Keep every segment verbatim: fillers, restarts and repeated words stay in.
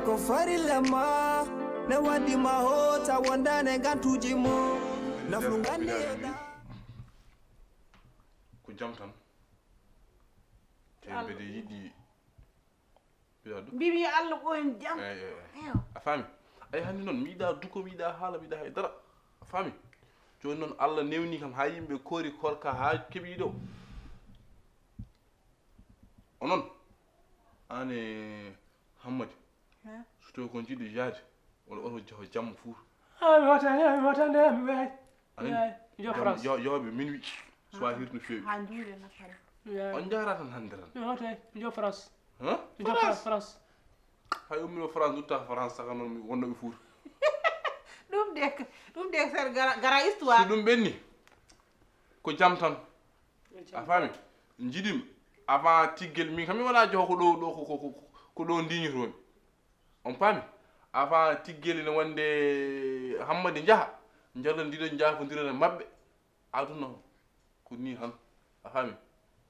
Ko farilla ma, ne waddi ma hoota wondane gantuji mo. Nafnu ganni e da. Ko jam tan. Te mbeɗe yiɗi mbiɗa du. Mbimi yo Allah ɓoyen jam. Eyi, eyi, eyi. A faami? Ay, hannde noon mi yiɗa duko, mi yiɗa haala, mi yiɗa hay dara. A faami? Jooni noon Allah newni kam haa yimɓe koori koorka haa keɓi ɗo. Onon, aan e Hammadi, so tawi ko jiɗi yaade, walla oto jaho jamma fuur. Ami wotande, ami wotande, ami weeyi. Anin? Yo France. Yo, yo, ɓe min wi. Soit hirde no feewi. Ha juuɗe nafaɗa. On njaara tan hannde tan. Yo tey, yo France. Hein? Yo France, France. Hay ummino France, dutta France, saka noon mi wonno ɓe fuur. Ɗum de, ɗum de, ser gara, gara Si histoire. Ɗum ɓenni, ko jam tan. A faami? Njiɗim avant tiggel, min kam mi wona joho ko ɗo, ɗo, ko, ko, ko, ko ɗo ndiñotomi. On paami? Avant tiggel ene wonde Hammadi njaha, njarondiron, njaafondira e maɓɓe. Aduna ko ni tan. A faami?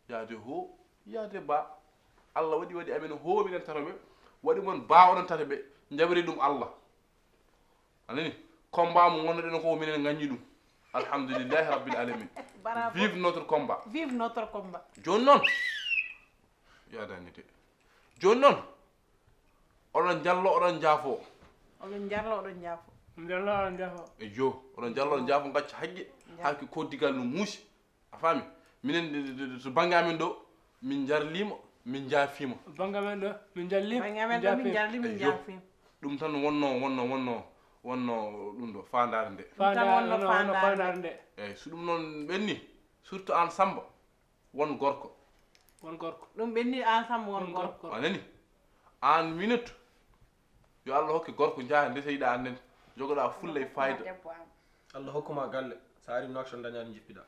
Yaade ho, yaade ba. Allah waɗi, waɗi amen ho, minen tataɓe. Waɗi mon ba, onon tataɓe. Njaɓiri ɗum Allah. A nani? Combat mo ngonnoɗen ko, minen ngaññi ɗum. Alhamdulillahi Rabbil Alamin. Bravo. Vive notre combat. Vive notre combat. Jooni noon, yaadaani de. Jooni noon, oɗon njallo, oɗon njaafo. Oɗon njarlo, oɗon njaafo. Njallo, njaafo. E jo, oɗon njallo, oɗon njaafo, ngacca haqqe. Hakke koddigal no muusi. A faami? Minen, de, de, de, to bannge amen ɗo, min njarliima, min njaafiima. Bannge amen ɗo, min njalliima, Bannge amen ɗo, min njarli, min Eyo. Njaafiima. Ɗum tan wonno, wonno, wonno, wonno ɗum ɗo faandaare nde. Ɗum tan wonno faandaare nde. Nde. Eeyi, so ɗum noon ɓenni, surtout aan Samba, won gorko. Won gorko. Ɗum ɓenni aan Samba won gorko. A nani? Aan Minute, yo Allah hokke gorko, njaha ndesa yiɗa aan nen. Jogoɗa fulla e fayda. Debbo am. Allah hokkuma galle, so ari Nouakchott dañani jippiɗa.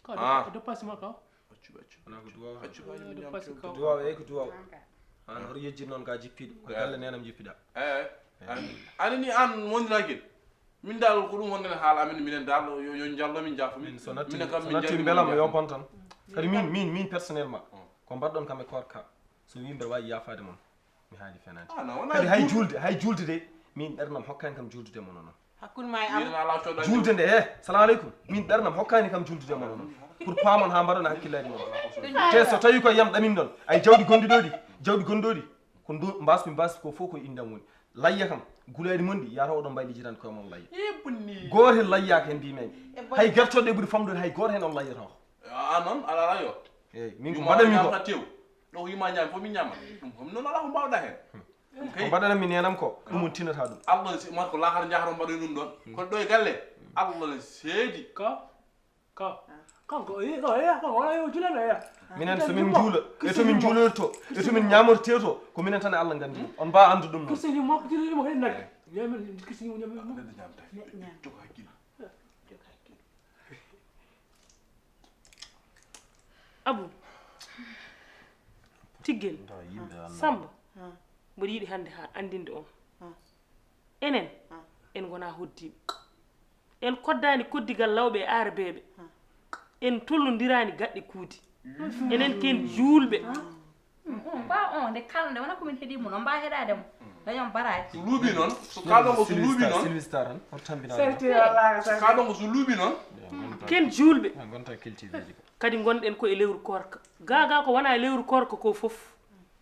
Ko Ah. de, de passe ma ko. Accu, accu. Wona ko duwaw. Accu, accu. Ko Duwaw, eyi ko duwaw. An hoto yejjit noon ka jippiɗo. Ko galle nenam jippiɗa. Eyi. Ani ni aan wondiraki. Min dal ko ɗum wonde haala amen, minen dal yo, yo njallo min jaafo min. Min so natti, Minen kam so min natti njalli mbelam min yo jaafo. Bon tan. Kadi min, min, min personnellement, ko mbaɗɗon kam e koorka, so wi mbeɗa wawi yafaade mon, mi haali fenaade. Ah, non, wona Kadi hay juul- julde, hay julde de, min ɓernam hokkani kam juldude mon onon. Hakkunde ma e Allah. Minen ala cooda Julde nde, he, salamu aleykum. Min ɓernam hokkani kam juldude mon onon. Pour pamon ha mbaɗon e hakkillaji mon. Te so tawi ko yam ɗaminɗon, ay jawdi gonɗi ɗo ɗi, jawdi gonɗo ɗi, ko ndo mbasmi mbasmi ko fof ko indam woni. Layya kam, gulaɗi mon ɗi, yata oɗon mbayliji tan koye mon layya. Gooto hen layyaka hen mbimi. Hay gertoɗe ɓuri famɗude, hay gooto hen on layyata. A non ala ala yo. Eyyi, min ko mbaɗanmi ko. Tew. Ɗo ko yima ñaami fof min ñaama. Ɗum ɗum noon ala ko mbawɗa hen. Ko mbaɗanmi nenam ko, ɗum on tinata ɗum. Allah si mar ko lahar jaharo mbaɗoy ɗum ɗon. Kono ɗo e galle, Allah ne seedi. Ko ko kanko o yi ɗo eya, kanko wona yo julan eya. Minen so min juula, e to min juulorto, e to min ñamorteto, ko minen tan e Allah gandi. On mbawa andu ɗum noon. Kirseji mo, kirseji mo hen nagge. Ñamen kirseji mo ñamen mo. Neɗɗo ñamta. Jogo hakkille. Abu, Tiggel, Samba, mboɗo yiɗi hannde haa anndinde on, enen en ngonaa hoddiiɓe, en koddaani koddigal lawɓe e aarabeeɓe, en tollondiraani gaɗɗe kuudi, enen ken juulɓe. Ba on nde kalde wona komin heɗi mo no mba heɗade mo dañon baraji. Luubi noon so kalɗo ko so luubi noon. Silvista tan hoto tambina. So kalɗo ko so luubi noon. Ken juulɓe. Gonta cultiveji ko. Kadi ngonɗen ko e lewru koorka. Gaagaa ko wona e lewru koorka ko fof,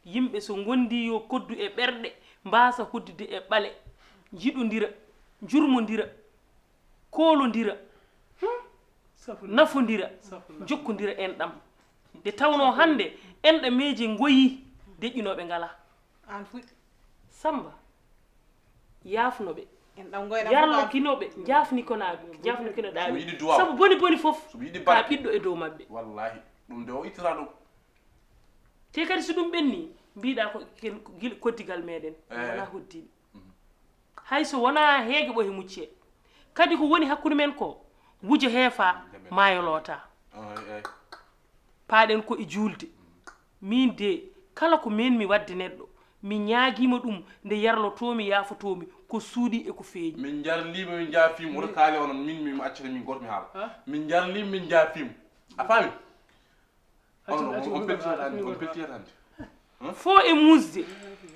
yimɓe so ngondi yo koddu e ɓerɗe, mbaasa hoddude e ɓale, njiɗondira, njurmondira, koolondira, nafondira, jokkondira enɗam. Nde tawnoo hannde enɗameeje ngoyii, deƴƴinooɓe ngalaa. Samba, yaafno ɓe. Yarlo kino ɓe, njaafni kino ɗaawi. Sabu boni boni fof ka ɓiɗɗo e dow maɓɓe. Wallahi ɗum de o ittata ɗum. Te kadi so ɗum ɓenni, mbiɗa ko ken gila koddigal meɗen wona hoddiɓe. Hay so wona heege ɓo he mucce. Kadi ko woni hakkunde men ko wujo heefa, maayo loota. Paaɗen ko e juulde. Min de, kala ko menmi waɗde neɗɗo, mi ñaagiima ɗum, nde yarlotoomi, yaafotomi, ko suuɗi e ko feeñi. Min njarliima, min njaafiima, oto kaali onon, min mi accata min gooto mi haala. Min njarliima, min njaafiima. A faami? On peltiyata hannde, on peltiyata hannde. Fo e muusde,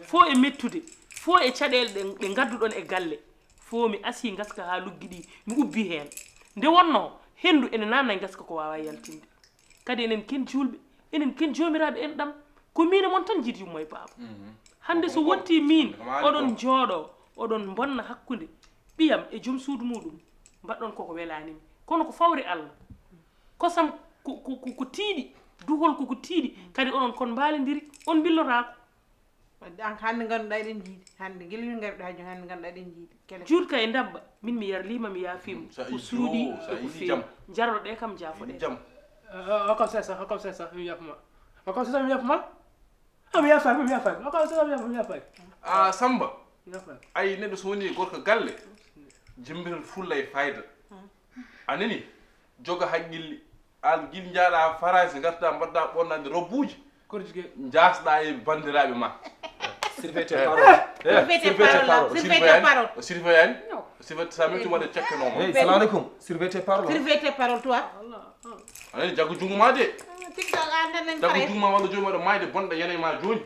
fo e mettude, Fof e caɗeele ɗe, ɗe ngadduɗon e galle, fof mi asii ngaska haa luggiɗii, mi ubbii heen. Nde wonnoo, henndu ene naatna e ngaska ko waawaa yaltinde. Kadi enen ken juulɓe, enen ken joomiraaɓe enɗam, ko miin e mon tan njiidi yumma e baaba. Hannde so wontii miin, oɗon njooɗoo, oɗon mbonna hakkunde ɓiyam e joom suudu muuɗum, mbaɗɗon koko welaani mi. Kono ko fawre Allah. Kosam ko, ko, ko, ko tiiɗi, duhol ko ko tiiɗi, kadi onon kon mbaalondiri, on mbillotaako. Wadde an ko hannde ngannduɗaa eɗen njiidi, hannde gila min ngari ɗo haa jooni, hannde ngannduɗaa eɗen njiidi. Kele. Juut ka e ndabba, min mi yarliima, mi yaafiima. Ko suuɗii, ko feewi. Njaroɗee kam, njaafoɗee. Jam. Hokkam cinq cents, hokkam cinq cents, mi yaafa ma. Hokkam cinq cents, mi yaafa ma. Ah, mi yaafa, mi yaafa. Hokkam cinq cents, mi yaafa, mi yaafa. Ah, Samba. Mi yaafa. Ay, neɗɗo so woni gorko galle, jembiral fulla e fayda. A nani? Joga haqqille. An gila njaaɗa Farayse, ngarta mbaɗɗa ɓornaade robbuuji. Korjige. Njaasɗa e banndiraaɓe ma. Surveillez tes paroles. Eh, surveillez tes paroles. Surveillez tes paroles. Surveillez. Surveillez, sa metti waɗa cekke noon. Hey, salamu alaikum. Surveillez tes paroles. Surveillez tes paroles, toi. A nani, jaggu junngo ma de. Ah, TikTok, an tan en. Jaggu junngo ma walla jooni waɗa maayde bonɗo yana e ma jooni.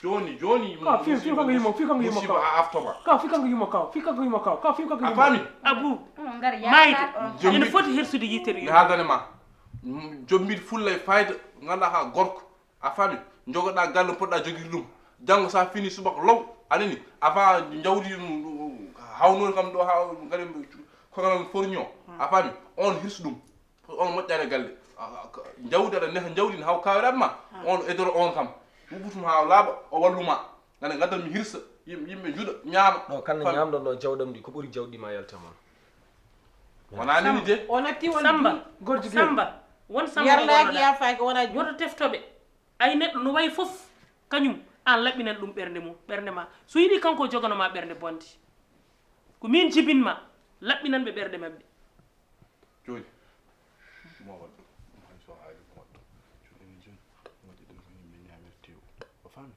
Jooni, jooni, ka, fi, fi kanko yumma, fi kanko yumma musiba ka. A aftoba. Ka, fi kanko yumma ka, fi kanko yumma ka, ka, fi kanko yumma. A faami? Abu, mayde, ene foti hersude yitere yumma. Mi haaldane ma. Mm, jombiɗo fulla e fayda, ngannduɗaa ka gorko. A faami? Njogoɗaa galle, poɗɗaa jogirde ɗum. Janngo sa fini subaka law, a nani? A faa njawdi, mm, hawnoori kam ɗo, ha ngari ko ngam forño. A faami? On hirsu ɗum. On moƴƴaare galle. A, a, ka, njawdi aɗa neha njawdi ne haw kawiraɓe ma. On edoro on kam. Ɓuɓɓutum ha laaɓa, o walluma. Ngana ngaddan mi hirsa, yim-, yimɓe njuɗa, ñaama. Ɗo kala ñamɗon ɗo jawɗam ɗi, ko ɓuri jawɗi ma yalta mon. Wona nini de. O natti won Samba, gorjigel. Samba, won Samba. Yarlaaki ya fay ko wona ju-. Woto teftoɓe. Ay neɗɗo no wayi fof, kañum, an laɓɓinan ɗum ɓernde mum, ɓernde ma. So yiɗi kanko o jogano ma ɓernde bonde. Ko min jibin ma, laɓɓinan ɓe ɓerɗe maɓɓe. Jooni, mo waɗ ɗum, hay so haali mo waɗ ɗum. Jooni, jooni, waɗi ɗum ko yimɓe ñaamir tew. O faami?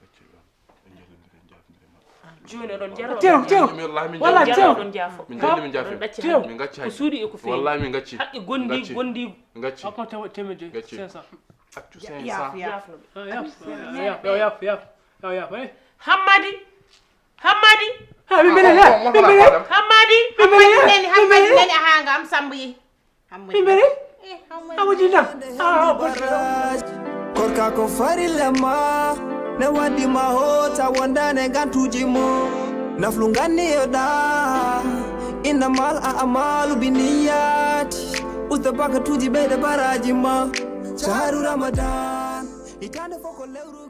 Acci ɗum, ɓe njallondira, jaafondira maɓɓe. Jooni oɗon jaro. Tew, tew. Wala tew. Oɗon jaafo. Min jalli, min jaafi. Oɗon ɗacci. Tew. Min ngacci hay. Ko suuɗi e ko feewi. Wallahi min ngacci. Haqqe gondi, gondi. Ngacci. Hokko tew-, teemedde joyi. Ngacci. Cinq cents. Accu cinq cents. Yaaf, yaaf. Yaaf, yaaf, yaaf, yaaf, yaaf, eh. Hammadi. Hammadi. Ha, min mbele, ha, min mbele. Hammadi. Hammadi nani, Hammadi nani, aha, nga am Sambu yi. Hammadi. Min mbele. Eh, Hammadi. Hammadi na. Ah, oh, korka ko farilla ma. Ne waddi ma hota wondane gantuji mo. Naflu ganni yoda. Innamal a'malu binniyati. Usta bakatuji ɓeyde baraji ma. Shahru Ramadan. Hitande foko lewru.